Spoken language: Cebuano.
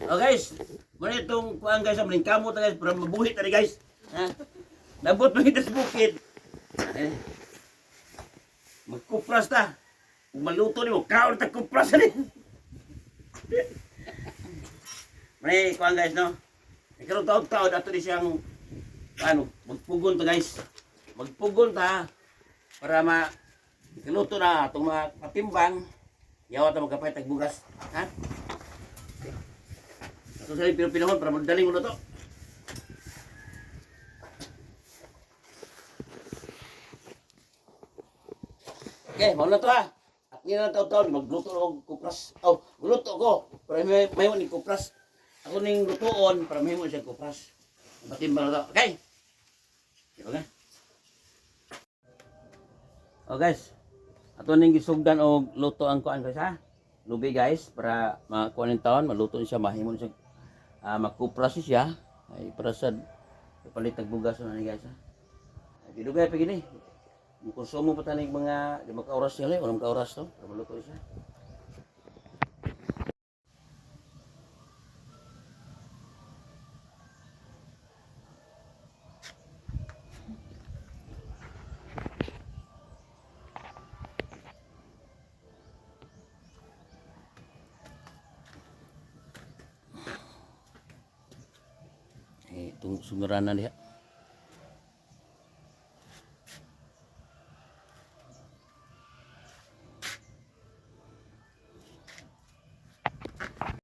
Oh guys, muna itong kuan guys, maling kamot na guys, para mabuhi tani guys. Ha? Nabot mo ito sa bukid. Eh. Magkupras ta. Kung maluto ni mo, kaon ta kupras ni. May kuan guys, no? Ikaw taon-taon ato ni siyang ano, magpugon ta guys. Magpugon ta para ma ikaluto na atong mga patimbang. Yawa ta magkapay tag bugas, ha? Ato sa pinapinahon para magdaling mo na to. Okay, mao na to ha. At ngayon na taon-taon, magluto na og kupras. Oh, magluto ko para may ning kupras. Ako ning lutuon para mahimo siya kupras. Patimbang na to. Okay? Di ba nga? Oh guys, ato ning gisugdan og luto ang kuan guys ha. Lubi guys para makuan ning taon, maluto ni siya, mahimo ni siya, makupras ni siya. Ay para sa palit og bugas na ni guys ha. Ay, dugay pa gini. Konsumo pa tanig mga 5 ka oras niya, 6 ka oras to para maluto siya. Eh, itong sumiranan diha.